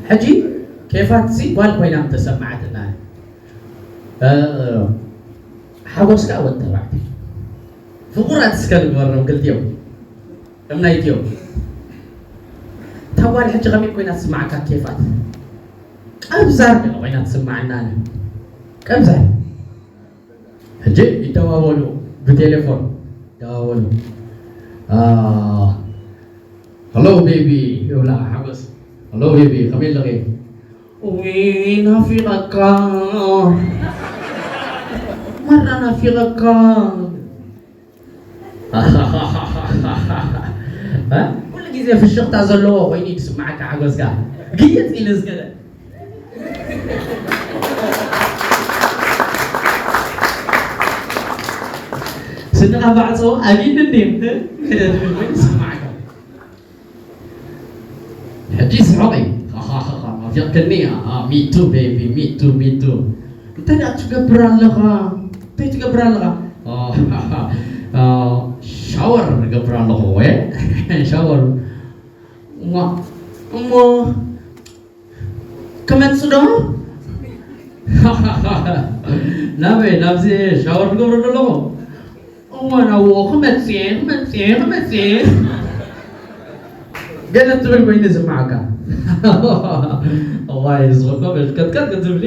ሕጂ ኬፋት ሲ ጓል ኮይና ምተሰማዓትና፣ ሓጎስ ከዓ ወዲ ተባዕታይ። ፍቑራት እስከ ንግበሮም ክልቲኦም። እምናይትዮ እታ ጓል ሕጂ ከመይ ኮይና ትስማዓካ? ኬፋት ቀብዛር ኮይና ትስማዓና። ቀብዛር ሕጂ ይደዋወሉ፣ ብቴሌፎን ይደዋወሉ። ሄሎ ቤቢ ይብላ ሓጎስ። ሄሎ ቤቢ፣ ከመይ ኣለኺ? ውይ ናፊቐካ፣ መራ ናፊቐካ። ኩሉ ግዜ ፍሽኽታ ዘለዎ ኮይኑ ይስማዓካ ሓጎስካ። ግየት ኢሉ ዝገለ ስንኻ ባዕጾ ኣቢኒ እንድዩ ክደ ትብል ኮይኑ ይስማዓካ። ሕጂ ስሕቕ እዩ። ሃሃሃሃ፣ ናፊቕክኒ። ኣሃ፣ ሚቱ ቤቢ፣ ሚቱ፣ ሚቱ። እንታይ ደኣ ትገብር ኣለኻ? እንታይ ትገብር ኣለኻ? ኣሃሃሃ፣ ሻወር እገብር ኣለኹ። ወ-፣ ሻወር። እሞ፣ እሞ፣ ክመጽእ ዶ? ናበይ? ናብዚ ሻወር ዝገብረሉ ኣለኹ። እዋን ኣብኡ ክመጽእ እየ፣ ክመጽእ እየ፣ ክመጽእ እየ። ገለ ትብል ኮይኑ ዝስምዓካ። እዋይ፣ እዚ እኮ መልከትከት ክትብሊ።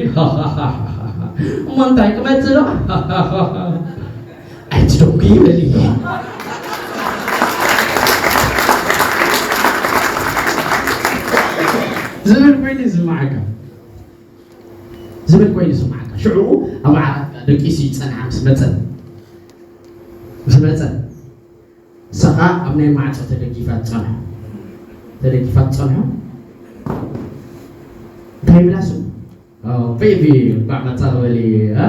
እሞ እንታይ ክመጽእ ዶ? ኣይትደንጉ ይበል እየ። ዝብል ኮይኑ ይስምዓካ። ዝብል ኮይኑ ይስምዓካ። ሽዑ ኣብ ዓራት ደቂሱ ይጸንሓ ምስ መጸ። ምስ መጸ። ንሳ ኸኣ ኣብ ናይ ማዕጾ ተደጊፋ ትጸንሖ። ተደጊፋ ትጸንሖ። እንታይ ይብላ ስሙ? ኦ፣ ቤቢ፣ እንቋዕ መጻ በሊ፣ እ?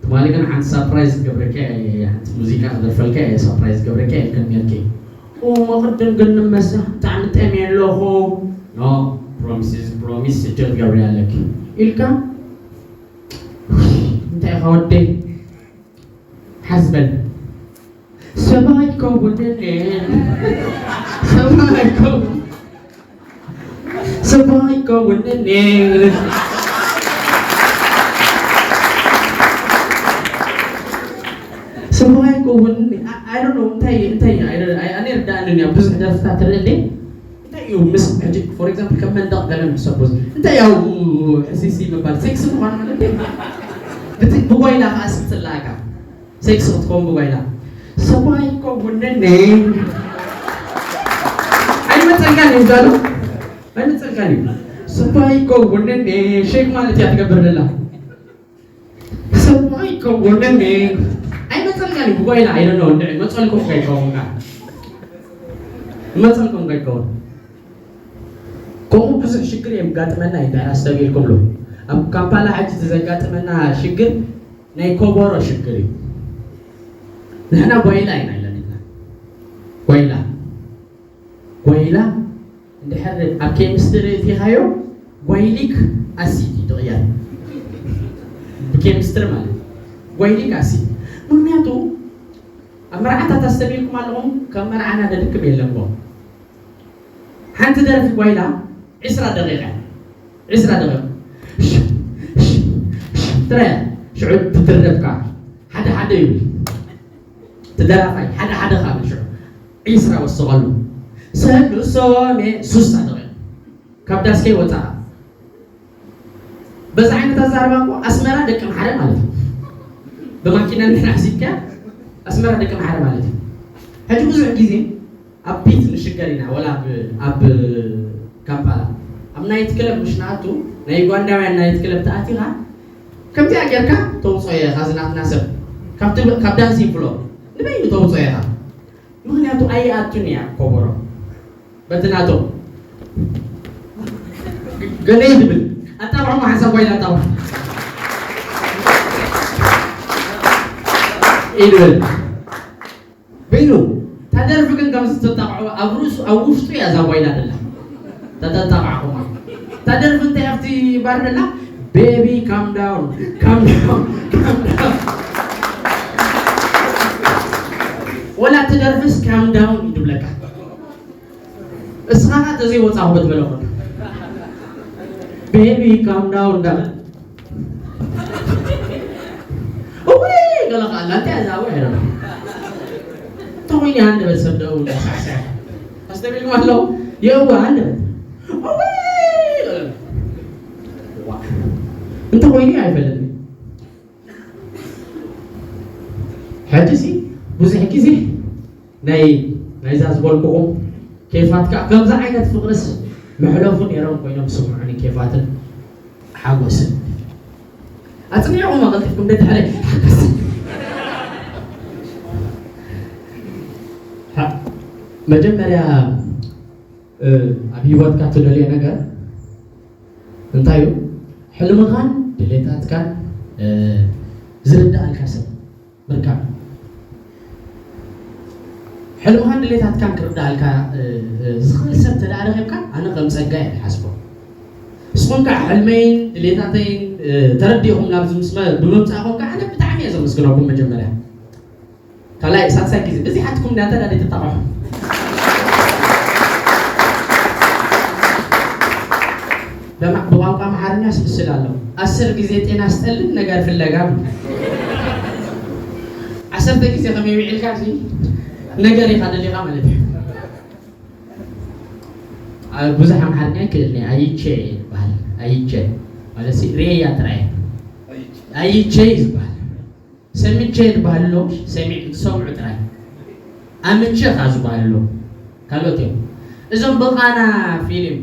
ትማሊ ግን ሓንቲ ሳፕራይዝ ክገብረካ እየ፣ ሓንቲ ሙዚቃ ክደርፈልካ እየ፣ ሳፕራይዝ ክገብረካ እየ ኢልክኒ ነርኪ። ኦ፣ ቅድም ግን ንመሳ ብጣዕሚ ጠምየ ኣለኹ። ኖ፣ ፕሮሚስ ኢዝ ፕሮሚስ፣ ሕጂ ክትገብርያ ኣለኪ ኢልካ። እንታይ ኢኻ ወደይ? ሓዝበል። ሰብኣይ ከውንኒ። ሰብኣይ ከው-፣ ሰብኣይ ከውንኒ። ሰብኣይ ከውንኒ። I፣ I don't know፣ እንታይ፣ እንታይ፣ I don't፣ I፣ ኣነ ርዳእኒ እያ፣ ብዙሕ ደርፍታት ትርኢ እንዴ? እንታይ እዩ ምስ፣ ሕጂ፣ for example፣ ከም መንደቕ ገለ ንሕሰቦ። እንታይ ያው ሕሲሲ ምባል፣ ሴክስ ምዃን ማለት እዩ። ብቲ-፣ ብጓይላ ኸኣ ስምስላእካ። ሴክስ ክትከውን ብጓይላ። ሰብኣይ ከውንኒ። ኣይመጸልካን እዩ ዛሉ። ኣይመጸልካን እዩ። ሰብኣይ ከውንኒ። ሼክ ማለት እያ ትገብር ዘላ። ሰብኣይ ከውንኒ። ኣይመጸልካን እዩ ብጓይላ። I don't know፣ እንድዒ መጸልኩም ከይከውንካ። መጸልኩም ከይከውን። ከምኡ ብዙሕ ሽግር የጋጥመና እዩ፣ እንድሕር ኣስተብሂልኩምሉ። ኣብ ካምፓላ ሕጂ እቲ ዘጋጥመና ሽግር ናይ ኮቦሮ ሽግር እዩ። ንሕና ጓይላ ኢና ለሚድና። ጓይላ። ጓይላ እንድሕር ኣብ ኬሚስትሪ እቲኻዮ፣ ጓይሊክ ኣሲድ እዩ ዝቕየር። ብኬሚስትሪ ማለት እዩ። ጓይሊክ ኣሲድ። ምኽንያቱ ኣብ መርዓታት ኣስተብሂልኩም ኣለኹም፣ ካብ መርዓና ደድክም የለን እኮ። ሓንቲ ደርፊ ጓይላ ዒስራ ደቂቃ፣ ዒስራ ደቂቃ። ሽ-፣ ሽ-፣ ሽ-፣ ጥራይ ሽዑ ትድረፍ ከኣ ሓደ ሓደ ይብል። እቲ ደራፋይ ሓደ ሓደ ካብ ሽዑ ዒስራ ወሰቐሉ። ሰሉሶሜ ሱሳ ደቂቃ። ካብ ዳስ ከይወጻኻ። በዚ ዓይነት ኣዛርባ እኮ ኣስመራ ደቂ ምሓረ ማለት እዩ። ብማኪና እንድሕር ኣሕሲብካያ ኣስመራ ደቂ ምሓረ ማለት እዩ። ሕጂ ብዙሕ ግዜ ኣብ ቢት ንሽገር ኢና፣ ወላ ኣብ፣ ኣብ ካምፓላ ኣብ ናይት ክለብ ምሽ ንኣቱ፣ ናይ ዩጋንዳውያን ናይት ክለብ ተኣቲኻ፣ ከምዚኣ ጌርካ ተውፅኦ ኢኻ፣ እዚ ናትና ሰብ ካብቲ፣ ካብ ዳንሲንግ ፍሎር ንበይኑ ተውፅኦ ኢኻ። ምኽንያቱ ኣይኣቱን እያ ኮቦሮ። በቲ ናቶም ገለ ይድብል። ኣጣቕዑ ሓንሳብ ጓይላ ኣጣቕዑ ይድብል። በይኑ፣ እታ ደርፊ ግን ከም ዝተጣቕዑ ኣብ ርእሱ፣ ኣብ ውሽጡ እያ እዛ ጓይላ ደላ። ተተጣቕዕኹማ። እታ ደርፊ እንታይ ኣብቲ ባር ደላ? ቤቢ፣ ካም ዳውን፣ ካም ዳውን፣ ካም ዳውን። ወላ እቲ ደርፍስ ካም ዳውን እዩ ድብለካ። እስኻ ኸኣ ተዘይወጻኹ ክትበሎ ኾንካ። ቤቢ ካም ዳውን እንዳበል እወይ ገለ ከኣላ እንታይ እዛ እወ ኣይረባ እንተኾይኑ ሃንደበት ሰብ ደው እንዳሳዕሳዕ ኣስተቢልኩም ኣለዉ የእዋ ሃንደበት እወይ ገለ ዋ እንተኾይኑ ኣይፈልጥን ሕጂ ሲ ብዙሕ ግዜ ናይ ናይዛ ዝበልኩኹም ኬፋት ከዓ ከምዚ ዓይነት ፍቕርስ መሕለፉ ነይሮም ኮይኖም ስምዑኒ ኬፋትን ሓጎስን ኣፅኒዕኹም ኣቐልጢፍኩም ደድሕረ ሓጎስ መጀመርያ ኣብ ህይወትካ ትደልዮ ነገር እንታይ እዩ? ሕልምኻን ድሌታትካን ዝርዳኣልካ ሰብ ምርካብ። ሕልምኻን ድሌታትካን ክርዳኣልካ ዝኽእል ሰብ ተደኣ ረኺብካ ኣነ ከም ፀጋ እየ ዝሓስቦ። ንስኹም ከዓ ሕልመይን ድሌታተይን ተረዲእኹም ናብዚ ምስ ብምምፃእኹም ከዓ ኣነ ብጣዕሚ እየ ዘመስግነኩም መጀመርያ። ካልኣይ ሳልሳይ ግዜ በዚሓትኩም እንዳ ተዳለይ ትጣቕዑ ብቋንቋ ኣምሓርኛ ስምስል ኣሎ ኣስር ግዜ ጤና ስጠልን ነገር ፍለጋ ብሉ ዓሰርተ ግዜ ከመይ ውዒልካ ሲ ነገር ኢኻ ደሊኻ ማለት እዩ ብዙሕ ኣምሓርኛ ይክእልኒ ኣይቼ ይበሃል ኣይቼ ማለት ሲ ሬያ ጥራይ ኣይቼ ይበሃል ሰምቼ ዝበሃል ኣሎ ሰሚዕ ዝሰምዑ ጥራይ ኣምቼ ኻ ዝበሃል ኣሎ ካልኦት እዮም እዞም ብቃና ፊልም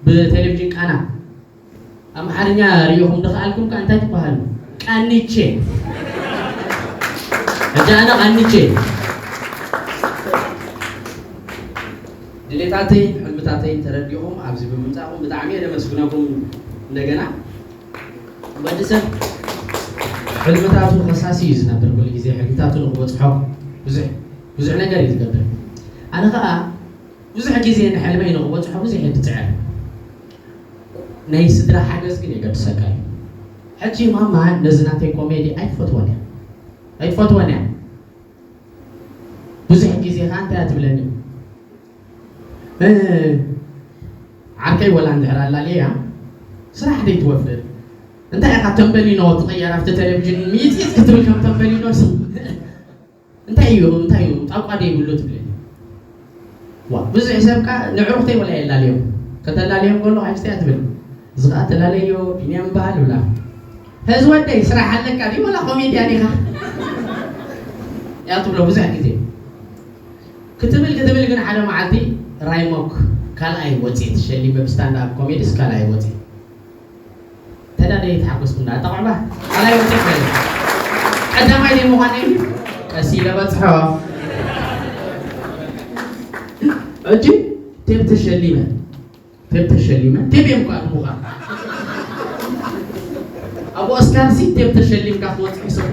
ብቴሌቪዥን ቃና ኣምሓርኛ ሪኢኹም ድኸኣልኩም ከ እንታይ ትበሃሉ ቃኒቼ ሕጂ ኣነ ቃኒቼ ድሌታተይን ሕልምታተይን ተረዲኹም ኣብዚ ብምምፃእኹም ብጣዕሚ እየ ደመስግነኩም እንደገና ወዲ ሰብ ሕልምታቱ ከሳሲ እዩ ዝነብር ኩሉ ግዜ ሕልምታቱ ንክበፅሖ ብዙሕ ብዙሕ ነገር እዩ ዝገብር ኣነ ከዓ ብዙሕ ግዜ ንሕልመይ ንክበፅሖ ብዙሕ እየ ዝፅዕር ናይ ስድራ ሓገዝ ግን የገድሰካ እዩ ሕጂ ማማ ነዚ ናተይ ኮሜዲ ኣይትፈትወን እያ ኣይትፈትወን እያ ብዙሕ ግዜ ከዓ እንታይ እያ ትብለኒ ዓርከይ ወላ እንድሕር ኣላልየያ ስራሕ ደይትወፍር እንታይ ኢኻ ተንበሊኖ ትቕየር ኣብቲ ቴሌቪዥን ሚፂፅ ክትብል ከም ተንበሊኖ እንታይ እዩ እንታይ እዩ ጣቋ ደይብሉ ትብለኒ ዋ ብዙሕ ሰብ ካ ንዕሩኽተይ ወላ የላልዮም ከተላልዮም ከሎ ሓጅተያ ትብል እዚ ከዓ ተላለዮ ቢንያም በሃል ብላ ህዝ ወደይ ስራሕ ኣለካ ድዩ ወላ ኮሜድያን ኢኻ እያ ትብሎ ብዙሕ ግዜ ክትብል ክትብል ግን ሓደ መዓልቲ ራይሞክ ካልኣይ ወፂት ሸሊመ ብስታንዳፕ ኮሜዲስ ካልኣይ ወፂት ተዳደይ ተሓጎስኩም ዳ ጠቕዕባ ካልኣይ ወፂት በለ ቀዳማይ ደይ ምዃነይ ቀስ ኢለ በፅሖ እጂ ቴብ ተሸሊመ ቴብ ተሸሊመ ቴብ እዮም ኳ ምዃን ኣብ ኦስካር ሲ ቴብ ተሸሊምካ ክወፅእ ይሰቦ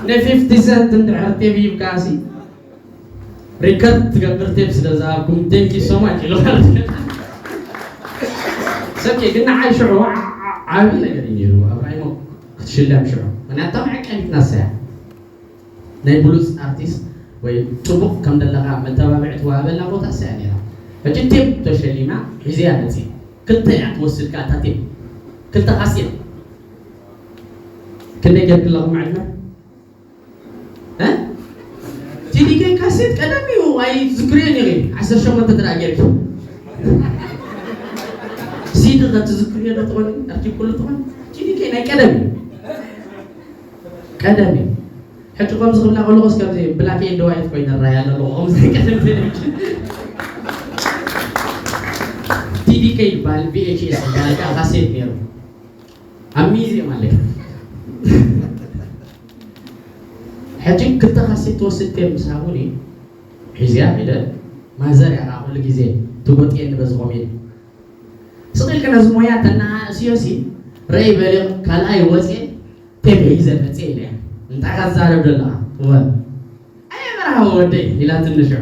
ንፊፍቲ ሰንት እንድሕር ቴብ ይብካ ሲ ሪከርድ ትገብር ቴፕ ስለ ዝሃብኩም thank you so much ኢሉ ሰብኬ ግን ንዓይ ሽዑ ዓብዪ ነገር እዩ ነይሩ ኣብ ራይሞ ክትሽለም ሽዑ ምክንያቱ መዐቀኒት ናሰያ ናይ ብሉፅ ኣርቲስት ወይ ፅቡቕ ከም ዘለካ መተባብዒ ትወሃበላ ቦታ ሰያ ነይራ ሕጂ ቴፕ ተሸሊማ ሒዘያ መፅእ ክልተ እያ ትወስድ ከኣ እታ ቴፕ ክልተ ካሴት ክንደይ ጌርክለኹም ዕድመ ቲዲኬ ካሴት ቀደም እዩ ኣይዝክርዮን ኢኺ ዓሰርተ ሸሞንተ ጥራሕ ጌርኪ ሲዲ ከትዝክርዮ ዶ ትኾኒ ኣርኪብ ኩሉ ትኾን ቲዲኬ ናይ ቀደም እዩ ቀደም እዩ ሕጂ ከምዚ ክብላ ከለኹስ ከምዚ ብላክ ኤንድ ዋይት ኮይነ ራይ ኣለኹ ከምዚ ናይ ቀደም ቴሌቪዥን ቲዲኬ ይበሃል ቪኤችኤስ ይበሃል ከዓ ካሴት ነይሩ ኣብ ሚዚየም ኣለካ ሕጂ ክልተ ካሴት ትወስድ ቴም ምስ ሃቡኒ ሒዝያ ሄደ ማዘር እያ ከዓ ኩሉ ግዜ ትጎጥየኒ በዚ ኮሜዲ ስቕ ኢልካ ነዚ ሞያ ተነኣእስዮ ሲ ረይ በሊ ካልኣይ ወፅየ ቴም ሒዘ መፅየ ኢለ እንታይ ኢኻ ትዛረብ ዘለኻ እወ ኣየ በረሃ ወደይ ኢላትኒ ሽዑ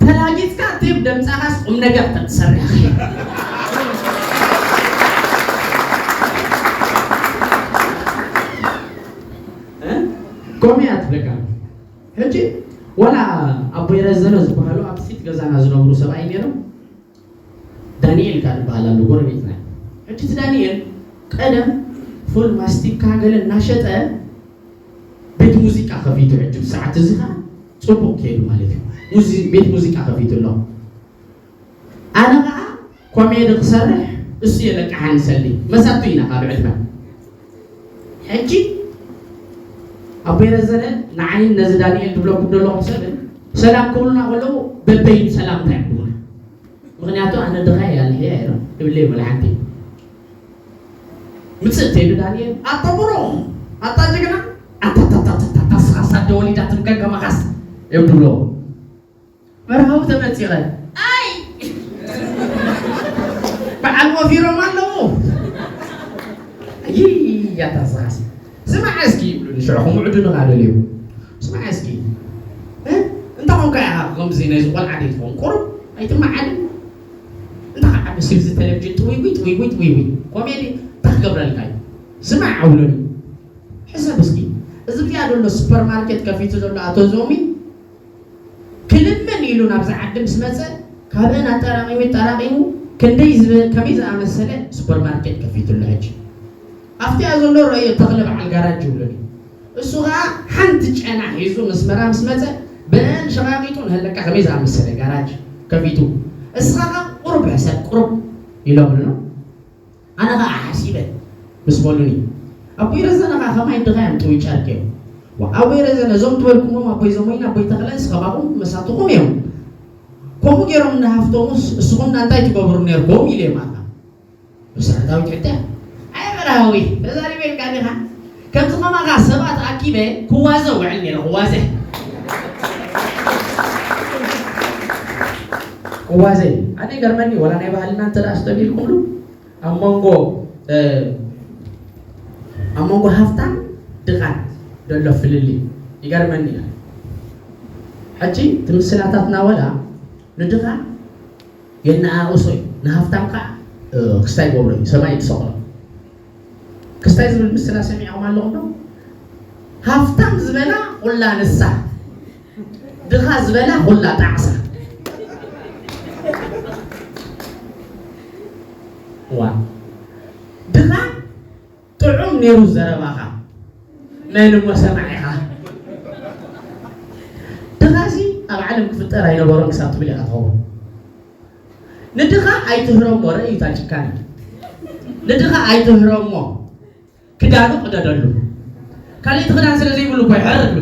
ተላጊፅካ ቴብ ደምፃኻስ ቁም ነገር ተትሰርሕ ኮሜያ ትብለካ ሕጂ ወላ ኣቦይ ረዘነ ዝበሃሉ ኣብ ፊት ገዛና ዝነብሩ ሰብኣይ ነይሮም። ዳንኤል ካብ ዝበሃል ኣሎ ጎረቤትና። ሕጂ እቲ ዳንኤል ቀደም ፉል ማስቲካ ገለ እናሸጠ ቤት ሙዚቃ ከፊቱ፣ ሕጂ ሰዓት እዚ ከዓ ፅቡቅ ከይዱ ማለት እዩ። ሙዚ- ቤት ሙዚቃ ከፊቱ ኣሎ። ኣነ ከዓ ኮሜዲ ክሰርሕ እሱ የለቃሓኒ ሰሊ መሳቱ ኢና ካብ ዕድመ። ሕጂ ኣቦይ ረዘነ ንዓይን ነዚ ዳንኤል ዝብለኩም ዘለኹም ሰብን ሰላም ክብሉና ከለዉ በበይኑ ሰላምታ ይብሉና። ምክንያቱ ኣነ ድኻ እየ ኣልሕያ እየ ትብለ ይበል ሓንቲ ምፅእ ተይሉ ዳንኤል ኣታ ብሩኽ ኣታ ጅግና ኣታታታታታ ስኻሳ ደወሊዳ ትምከን ከማኻስ እዮም ድብሎ። መርሃዊ ተመፂቐ ኣይ በዓል ወፊሮም ኣለዉ። ይያታስኻስ ስማዕ እስኪ ይብሉኒ ሽዑ ከምዕዱ ንኻ ደልዮም ስማዕ እስኪ እ? እንተ ኾንካ ኢኻ ከምዚ ናይዚ ቆልዓ ደይ ትኸውን ቁሩብ ኣይትመዓድን እንተ ኸዓ ብስብ ዚ ቴሌቪዥን ጥውይውይ ጥውይውይ ጥውይውይ ኮሜዲ እንታይ ክገብረልካ እዩ ስማዕ ኣብሉኒ ሕሰብ እስኪ እዚ ብዚኣ ዘሎ ሱፐርማርኬት ከፊቱ ዘሎ ኣቶ ዞሚ ክልምን ኢሉ ናብዚ ዓዲ ምስ መጸ ካብአን ኣጠራቒሙ ይጠራቒሙ ክንደይ ዝበ- ከመይ ዝኣመሰለ ሱፐርማርኬት ከፊቱሉ ሕጂ ኣብቲኣ ዘሎ ረእዮ ተኽለ በዓል ጋራጅ ይብሉኒ እሱ ኸዓ ሓንቲ ጨና ሒዙ መስመራ ምስ መጸ ብአን ሸቓቒጡ ንሀለካ ከመይ ዝኣመሰለ ጋራጅ ከፊቱ እስኻ ኸዓ ቁሩብ ሕሰብ ቁሩብ ኢሎምሉ ኣነ ኸዓ ሓሲበ ምስ በሉኒ ኣቦይ ረዘነ ኸዓ ኸማይ ድኻ እዮም ጥውይ ጨርቂ እዮም ኣቦይ ረዘነ እዞም ትበልኩሞም ኣቦይ ዘሞይን ኣቦይ ተኽለን ስኸማኹም መሳትኹም እዮም ከምኡ ገይሮም እናሃፍተሙስ እስኹም እንታይ ትገብሩ ነርኩም ኢለ ማታ መሰረታዊ ትሕተ ኣይ መርሃዊ ተዛሪበ ኢልካ ዲኻ ከምዚ ኸማኻ ሰባት ኣኪበ ክዋዘ ውዕል ነይረ ክዋዘ ክዋዘ ኣነ ይገርመኒ ወላ ናይ ባህልና እንተ ደኣ ስተቢልኩምሉ ኣብ መንጎ ኣብ መንጎ ሃፍታም ድኻን ዘሎ ፍልልይ ይገርመኒ እዩ። ሕጂ እቲ ምስላታትና ወላ ንድኻ የነኣእሶ እዩ ንሃፍታም ከዓ ክስታይ ገብሮ እዩ ሰማይ ትሰቕሎ ክስታይ ዝብል ምስላ ሰሚዕኹም ኣለኹም ዶ? ሃፍታም ዝበላ ኩላ ንሳ ድኻ ዝበላ ኩላ ጣዕሳ ዋ ድኻ ጥዑም ነይሩ ዘረባኻ መን እሞ ሰማዒኻ ድኻሲ ኣብ ዓለም ክፍጠር ኣይነበሮን ክሳብ ትብል ኢኻ ትኸውን ንድኻ ኣይትህረሞ ረእዩታ ጭካነ ንድኻ ኣይትህረሞ ክዳኑ ቅደደሉ ካልእቲ ክዳን ስለ ዘይብሉ እኮ ይሕረሉ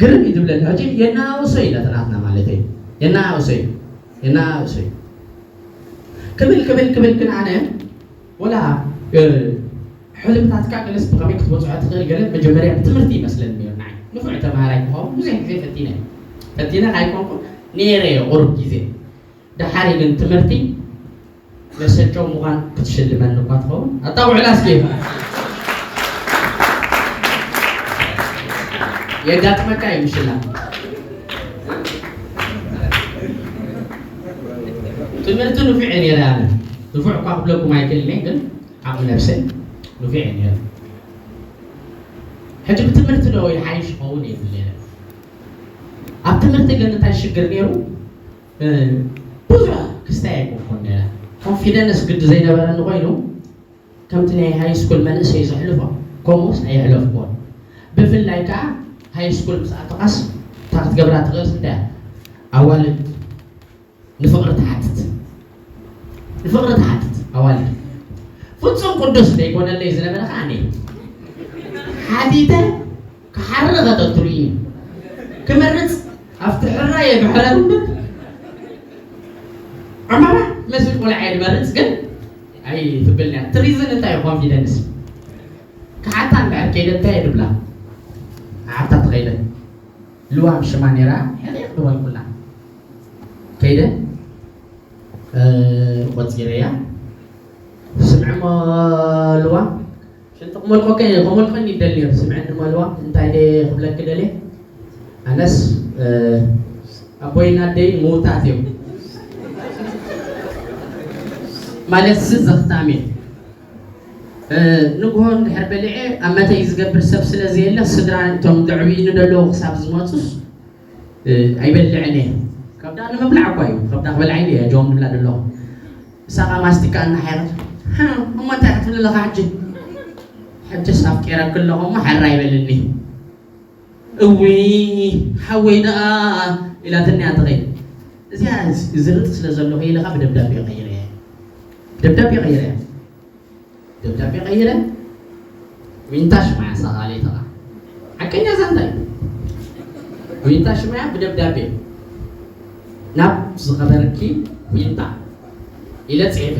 ግርም እዩ ዝብለኒ ሕጂ የናውሶ እዩ ነተናትና ማለት እዩ የናውሶ እዩ የናውሶ እዩ ክብል ክብል ክብል ግን ኣነ ወላ ሕልምታትካ ገለስ ብኸመይ ክትበፅዖ ትኽእል ገለ መጀመርያ ብትምህርቲ ይመስለኒ ነይሩ ንዓይ ንፉዕ ተምሃራይ ክኸውን ብዙሕ ግዜ ፈቲነ ፈቲነ ኣይኮንኩን ነይረ እየ ቁሩብ ግዜ ደሓሪ ግን ትምህርቲ መሰቸው ምዃን ክትሽልመኒ እኳ ትኸውን ኣጣውዕላ እስኪ የጋጥመካ እዩ ምሽላ ትምህርቲ ንፉዕ እየ ነይረ ኣነ ንፉዕ እኳ ክብለኩም ኣይክእልን ግን ዓቕሚ ነብሰይ ንፉዕ እየ ነይረ ሕጂ ብትምህርቲ ዶ ይሓይሽ ይኸውን እየ ዝብል ነይረ ኣብ ትምህርቲ ግን እንታይ ሽግር ነይሩ ብዙሕ ክስታይ ኣይኮንኩን ነይረ ኮንፊደንስ ግዲ ዘይነበረኒ ኮይኑ ከምቲ ናይ ሃይ ስኩል መንእሰይ ዘሕልፎ ከምኡስ ኣየሕለፍኩዎን ብፍላይ ከዓ ሃይ ስኩል ምስ ኣተኻስ እታ ክትገብራ ትኽእልስ እንታይ ኣዋልድ ንፍቕሪ ትሓትት ንፍቕሪ ትሓትት ኣዋልድ ፍጹም ቅዱስ ዘይኮነለይ ዝነበረ ከዓ ኣነ ሓቲተ ክሓሪ ኸጠጥሩ እዩ ክመርፅ ኣብቲ ሕራየ ብሕረር እምበር ዕማማ መስል ቆልዓ እየ ዝመርፅ ግን ኣይትብልና ትሪዝን እንታይ እዩ ኮንፊደንስ ክሓታ እምበር ከይደ እንታይ እየ ድብላ ክሓታ ትኸይደ ልዋም ሽማ ነይራ ሕቕቕ ዝበልኩላ ከይደ ቆፂረያ ስምዕሞ ልዋም ሽንቲ ክመልቆ ከመልቆኒ ይደል ነይሩ ስምዐኒ ማልዋ እንታይ ደ ክብለኪ ደልየ ኣነስ ኣቦይን ኣደይን ምውታት እዮም ማለትሲ ዘኽታም እየ ንግሆ እንድሕር በሊዐ ኣመተይ ዝገብር ሰብ ስለ ዘየለ፣ ስድራ እቶም ዘዕብዩኒ ዘለዉ ክሳብ ዝመፁስ ኣይበልዕን እየ። ከብዳ ንምብላዕ እኳ እዩ፣ ከብዳ ክበልዓ ኢለ እየ ጆም ንብላ ዘለኹ። እሳ ከዓ ማስቲካ እናሓየረት፣ እሞ እንታይ ክትብል ኣለኻ ሕጂ? ሕጅስ ኣፍቂረኪ ኣለኹ እሞ ሕራይ በልኒ። እውይ ሓወይ ደኣ ኢላትኒ እያ ትኸይድ። እዚኣ ዝርጥ ስለ ዘለኹ ኢለ ከዓ ብደብዳቤ ቀይረ እየ። ደብዳቤ ቀይረ እየ። ደብዳቤ ቀይረ ዊንታ ሽማያ ሳቓለይ ተቓ ሓቀኛ ዛንታ እዩ። ዊንታ ሽማያ ብደብዳቤ ናብ ዝኸበርኪ ዊንታ ኢለ ጽሒፈ።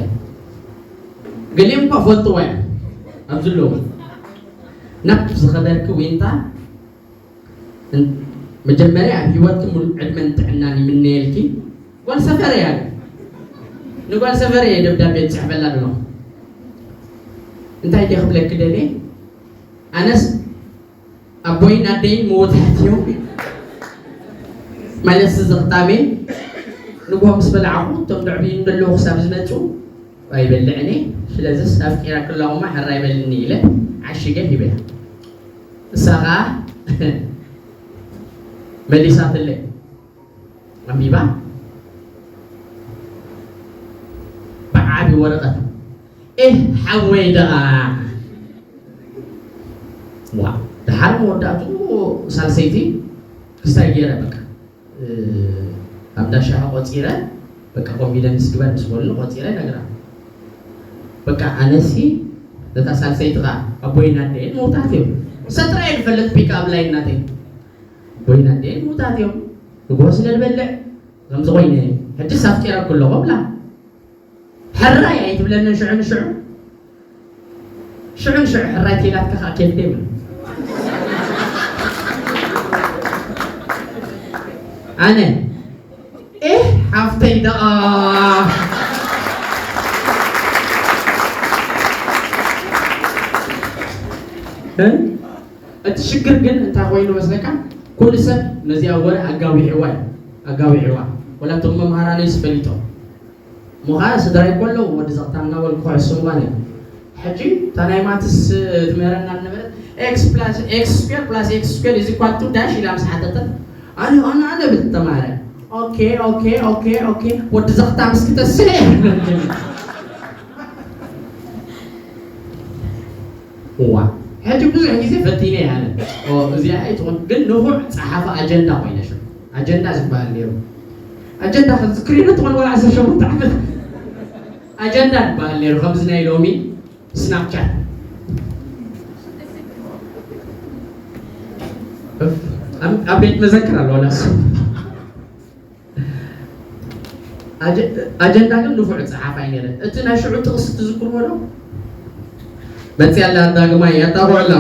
ገሊኦም እኳ ፈልጥዋ እዮም ኣብዚ ኣለዉ። ናብ ዝኸበርኪ ዊንታ መጀመርያ ኣብ ሂወትኪ ሙሉእ ዕድመን ጥዕናን ይምነየልኪ። ጓል ሰፈረ እያ። ንጓል ሰፈረ እየ ደብዳቤ ዝፅሕፈላ ኣለኹ። እንታይ ድየ ክብለኪ ደልየ? ኣነስ ኣቦይን ኣደይን ምዉታት እዮም። መለሲ ዝኽታመይ ንግሆ ምስ በላዕኹ እቶም ደዕብዩኒ ዘለዉ ክሳብ ዝመፁ ኣይበልዕን እየ። ስለዚስ ኣፍቂረኪ ኣለኹ እሞ ሕራይ በልኒ ኢለ ዓሺገ ሂበያ። እሳ ኸዓ መሊሳትለይ። ኣንቢባ ብዓቢ ወረቐት፣ ኤህ ሓወይ ደኣ። ዋ፣ ደሓር መወዳእትኡ ሳልሰይቲ ክስታይ ገይረ በቃ፣ እ፣ ኣብ እንዳሻሂ ቆጺረ በቃ ኮንፊደንስ ግበር ምስ በሉኒ ቆጺረ ነግራ። በቃ ኣነሲ ነታ ሳልሰይቲ ኸዓ ኣቦይን ኣደይን ምዉታት እዮም። ሰጥራ እየ ዝፈልጥ ፒክ ኣፕ ላይን ናተይ። ኣቦይን ኣደይን ምዉታት እዮም። ንግሆ ስለ ዝበልዕ ከምዚ ኮይነ፣ ሕጅስ ኣፍቂረኪ ኣለኹ እብላ። ሕራይ ኣይትብለንን ሽዑ ንሽዑ። ሽዑ ንሽዑ ሕራይ ከይላትካ ከዓ ኬፍ ደይብሉ። ኣነ፣ ኤህ ሓፍተይ ደኣ። እ? እቲ ሽግር ግን እንታይ ኮይኑ መስለካ? ኩሉ ሰብ ነዚኣ ወረ ኣጋዊሕዋ እዩ። ኣጋዊሕዋ። ወላ እቶም መምሃራነይስ ፈሊጦም። እሞ ኸዓ ስድራይ እኮ ኣለዉ፣ ወዲ ዘቕታ እናበልኩ ክሕሱ ምዃን እዩ። ሕጂ እታ ናይ ማትስ ትምህረና ዝነበረት፣ ኤክስ ፕላስ ኤክስ ስኩዌር ፕላስ ኤክስ ስኩዌር ኢዝ ኢኳል ቱ ዳሽ ኢላ ምስ ሓተተት፣ ኣነ፣ ኣነ፣ ኣነ ብል ተማሃረ። ኦኬ፣ ኦኬ፣ ኦኬ፣ ኦኬ። ወዲ ዘኽታ ምስ ክተስእ እየ። እዋ፣ ሕጂ ብዙሕ ግዜ ፈቲነ እየ ኣነ። ኦ፣ እዚኣ ኣይትኹን፣ ግን ንፉዕ ጸሓፊ ኣጀንዳ ኮይነ ሽዑ። ኣጀንዳ ዝበሃል ነይሩ። ኣጀንዳ ክዝክር ኢሉ ትኾን ወላ ዓሰርተ ሸሞንተ ዓመት። ኣጀንዳ ዝበሃል ነይሩ፣ ከምዚ ናይ ሎሚ ስናፕቻት። እፍ፣ ኣብ፣ ኣብ ቤት መዘክር ኣሎ ወላ እሱ። ኣጀ-፣ ኣጀንዳ ግን ንፉዕ ጸሓፋይ ነይረ። እቲ ናይ ሽዑ ጥቕሲ ትዝክርዎ ዶ? መጽያ ኣላ ዳግማይ ኣጣቕዑላ።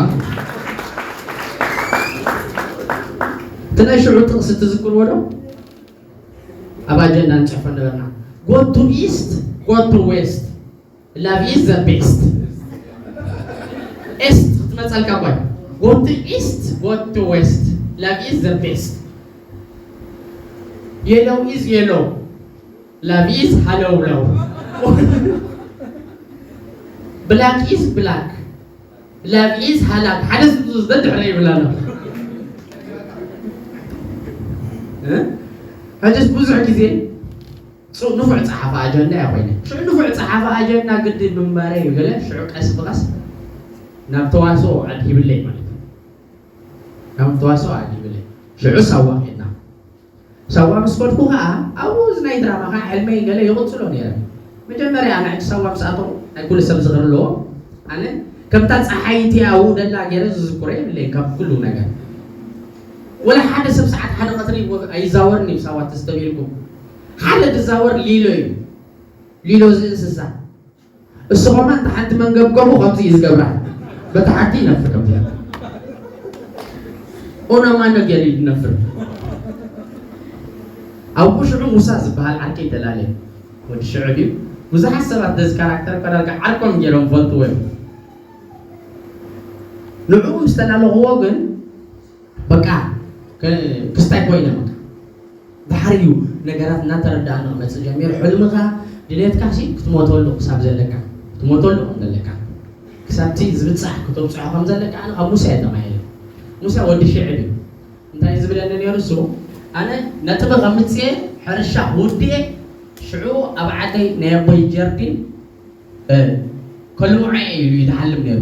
እቲ ናይ ሽዑ ጥቕሲ ትዝክርዎ ዶ? ኣብ ኣጀንዳ ንጽሕፎ ነበርና። Go to east, go to west. Love is the best. ኤስት ክትመጸልካ እኳ። Go to east, go to west. Love is the best. Yellow is yellow. Love is ሃለውለው። Black is black. Love is ሃላክ። ሓደ ስ-፣ ደድሕረ ይብል ኣሎ። እ? ሕጅስ ብዙሕ ግዜ ጹ-፣ ንፉዕ ጸሓፊ ኣጀንዳ እያ ኮይነ። ሽዑ ንፉዕ ጸሓፊ ኣጀንዳ ግዲ ምንባረ እዩ ገለ፣ ሽዑ ቀስ ብቐስ ናብ ተዋስኦ ኣድሂብለይ ማለት እዩ። ናብ ተዋስኦ ኣድሂብለይ። ሽዑ ሳዋ ኬድና። ሳዋ ምስ ከድኩ ኸዓ፣ ኣብኡ እዚ ናይ ድራማ ኸዓ ሕልመይ ገለ ይቕጽሎ ነይረ። መጀመርያ ኣነ ሕጂ ሳዋ ምስ ኣተኹ፣ ናይ ኩሉ ሰብ ዝኽሪ ኣለዎ። ኣነ ከምታ ጸሓይ እቲኣ ኣብኡ ደላ ገይረ ዝዝክሮ የብለይን ካብ ኩሉ ነገር። ወላ ሓደ ሰብ ሰዓት ሓደ ቀትሪ ወ-፣ ኣይዛወርን እዩ ሳዋ ተስተብሂልኩም። ሓደ ዝዛወር ሊሎ እዩ። ሊሎ እዚ እንስሳ። እሱ ኸማ እንተ ሓንቲ መንገብገቡ ከምዚ እዩ ዝገብራ። በታ ሓንቲ ይነፍር ከምዚ። ኦና ማነ ገይሩ ይነፍር። ኣብኡ ሽዑ ሙሳ ዝበሃል ዓርከይ ተላለየ። ወዲ ሽዑ ድዩ? ብዙሓት ሰባት ነዚ ካራክተር እኮ ዳርጋ ዓርኮም ገይሮም ፈልጥዎ እዮም። ንዕኡ ምስ ተላለኽዎ ግን በቃ ከ-፣ ክስታይ ኮይነ በቃ። ድሓር እዩ ነገራት እናተረዳእና ክመጽእ ጀሚሩ። ሕልምኻ፣ ድሌትካ ሲ ክትሞተሉ ክሳብ ዘለካ፣ ክትሞተሉ ከም ዘለካ፣ ክሳብቲ ዝብጻሕ ክተብጽሖ ከም ዘለካ ኣነ ካብ ሙሴ እየ ተማሂረ። ሙሴ ወዲ ሽዕብ እዩ። እንታይ ዝብለኒ ነይሩ እሱ? ኣነ ነጥቢ ከምጽኤ ሕርሻ ውድኤ ሽዑ ኣብ ዓደይ ናይ ኣቦይ ጀርዲን ከልምዖ እየ ኢሉ ይትሓልም ነይሩ።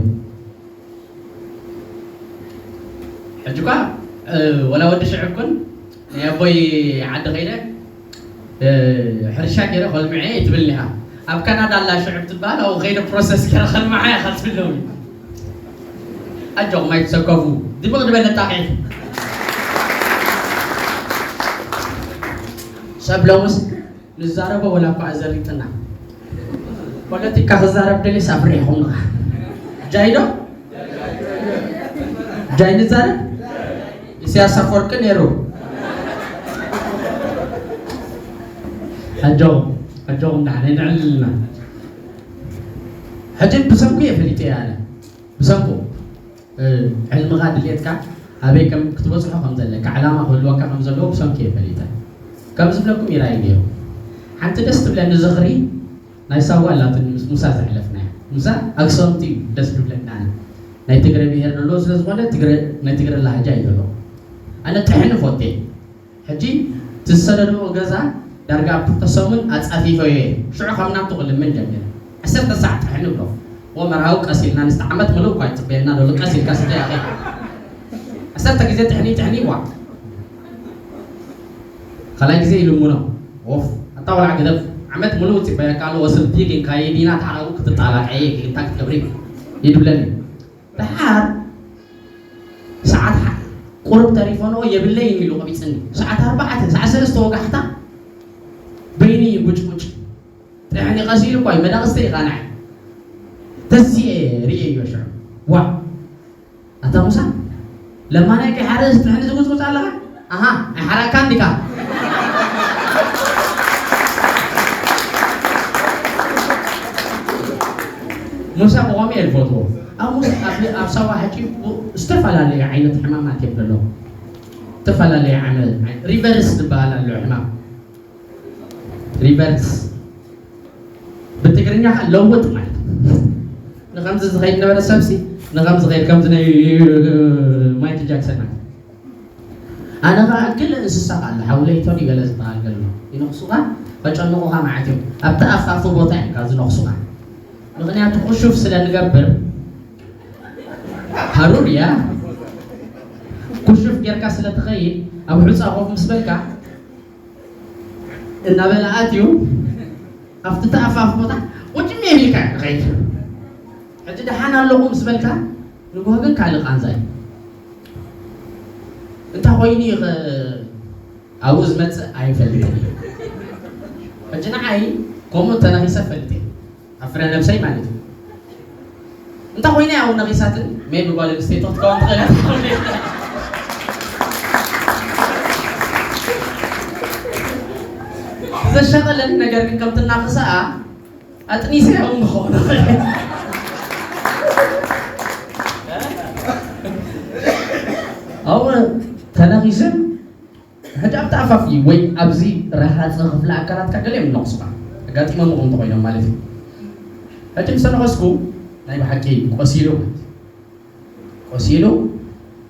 ሕጂ እኳ ወላ ወዲ ሽዕብ ኩን ናይ ኣቦይ ዓዲ ከይደ ሕርሻ ገይረ ከልምዐ እየ ትብል እኒሃ። ኣብ ካናዳ ኣላ ሽዕብ ትበሃል ኣብኡ ከይደ ፕሮሰስ ገይረ ከልምዓ እየ ከትብለው እዩ። ኣጆኹም ኣይትሰከፉ። ድምቕ ዝበለ ጣቂት ሰብ ሎምስ ንዛረቦ ወላ እኳ ኣዘሪጥና ፖለቲካ ክዛረብ ደልየ ሳፍሬኹም ጃይዶ ጃይ ንዛረብ ኢሳያስ ኣፈወርቂ ነይሩ። ኣጆኹም ኣጆኹም ዳሕና ይንዕልልና። ሕጂ ብሰንኩ እየ ፈሊጠ እየ ኣነ ብሰንኩ ሕልምኻ ድሌትካ ኣበይ ከም ክትበፅሖ ከም ዘለካ ዕላማ ክህልወካ ከም ዘለዎ ብሰንኩ እየ ፈሊጠ። ከም ዝብለኩም ይራይ ነይሩ። ሓንቲ ደስ ትብለኒ ዝኽሪ ናይ ሳዋ ኣላትኒ ምስ ሙሳ ዘሕለፍናያ። ሙሳ ኣክሰንቲ ደስ ትብለኒ ኣነ። ናይ ትግረ ብሄር ዘለዎ ስለ ዝኾነ ናይ ትግረ ላህጃ እዩ ዘለዎ። ኣነ ጥሕኒ ፎቴ ሕጂ እቲ ዝሰደድዎ ገዛ ዳርጋ ኣብ ክልተ ሰሙን ኣጻፊፈዮ እየ። ሽዑ ካብ ናቱ ክልምን ጀሚረ። ዓሰርተ ሳዕ ጥሕኒ ብሎ። ወ መርሃዊ ቀስ ኢልና ንስተ ዓመት ምሉእ እኳ ይጽበየና ደሎ ቀስ ኢልካ ስተ ያኸ ዓሰርተ ግዜ ጥሕኒ ጥሕኒ ዋ ካልኣይ ግዜ ይልምኖ ወፍ ኣታ ቆልዓ ግደፍ ዓመት ምሉእ ጽበየካ ኣሎ ወስልቲ ግን ካይዲና ተሓራቡ ክትጣላቀየ ግን ታክት ገብሪ ይድብለኒ ደሓር ሰዓት ቁሩብ ተሪፎንኦ የብለይን ኢሉ ቀቢፅኒ። ሰዓት ኣርባዕተ ሰዓት ሰለስተ ወጋሕታ በይኑ እዩ ጉጭጉጭ። ጥሕኒ ቀሲሉ እኳ እዩ መዳቕስተ ይቃንዐ። ተሲኤ ርእየዮ ሽዑ። ዋ ኣታ ሙሳ ለማናይ ከይሓረስ ጥሕኒ ዝጉፅጉፅ ኣለኻ? ኣሃ ኣይሓራካን ዲካ? ሙሳ ብኸምኡ እየ ዝፈትዎ። ኣብ ሙሳ ኣብ ኣብ ሳዋ ሕጂ ዝተፈላለዩ ዓይነት ሕማማት እዮም ዘለዉ። ዝተፈላለዩ ዓይነት ሪቨርስ ዝበሃል ኣሎ ሕማም። ሪቨርስ ብትግርኛ ከዓ ለውጥ ማለት ንከምዚ ዝኸይድ ነበረ ሰብሲ ንከምዚ ኸይድ ከምዚ ናይ ማይክል ጃክሰን ማለት ኣነ ከዓ ገለ እንስሳ ከዓ ኣሎ ሓውለይቶን ገለ ዝበሃል ገሎ ይነኽሱኻ ከጨንቑኻ ማለት እዮም ኣብቲ ኣፋፊ ቦታ እዮም ካብ ዝነኽሱኻ ምኽንያቱ ክሹፍ ስለ ንገብር ሃሩር እያ ክሹፍ ጌርካ ስለ ትኸይድ ኣብ ሑፃ ኮፍ ምስ በልካ እናበለ ኣትዩ ኣብቲ ተኣፋፍ ቦታ ቁጭ ሜር ኢልካ ንኸይድ ሕጂ ደሓን ኣለኹ ምስ በልካ ንጎህ ግን ካልእ ቃንዛ እዩ እንታይ ኮይኑ እዩ ኣብኡ ዝመፅእ ኣይፈልጥን እዩ ሕጂ ንዓይ ከምኡ ተነኺሰ ፈልጥ ኣብ ፍረ ነብሰይ ማለት እዩ እንተ ኮይነ ያው ነቂሳትን ሜቢ ጓል ኣንስተይቲ ክትከውን ትኽእል እያ ትኸውን ዘሸቐለኒ ነገር ግን ከም ትናኽሰኣ ኣጥኒሰ ያው ንኸውን ኣብኡ ተነኺስን ሕጂ ኣብቲ ኣፋፍ እዩ ወይ ኣብዚ ረሃፂ ክፍሊ ኣካላትካ ገሊኦም ይነቕሱኻ ኣጋጢሞም ኹም እንተኮይኖም ማለት እዩ ሕጂ ምስ ተነቐስኩ ናይ ብሓቂ ቆሲሉ ማለት እዩ ቆሲሉ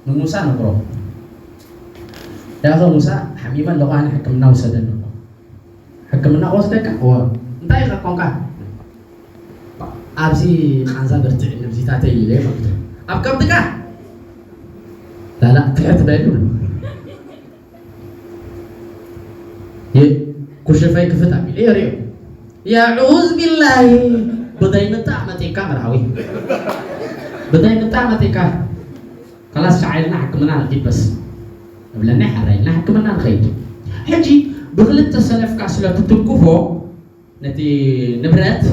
ንሙሳ ነግሮ ዳኸ ሙሳ ሓሚመ ኣለኹ ኣነ ሕክምና ውሰደኒ ኣሎ ሕክምና ክወስደካ እወ እንታይ ኢኻ ኮንካ ኣብዚ ቃንዛ በርትዕ ነብዚታተይ ኢለ ማለት ኣብ ከብድካ ላላ ትሕት በል ይብሉ ኩሽፈይ ክፍት ኣቢለ የርእዮ የዑዝ ቢላሂ ብደይ ምጣዕ መጢካ መርሃዊ ብደይ ምጣዕ መጢካ ከላስ ሻዓልና ሕክምና ንኪድ በስ እብለና ሓራይልና ሕክምና ንኸይድ ሕጂ ብክልተ ሰለፍካ ስለ ትትንክፎ ነቲ ንብረት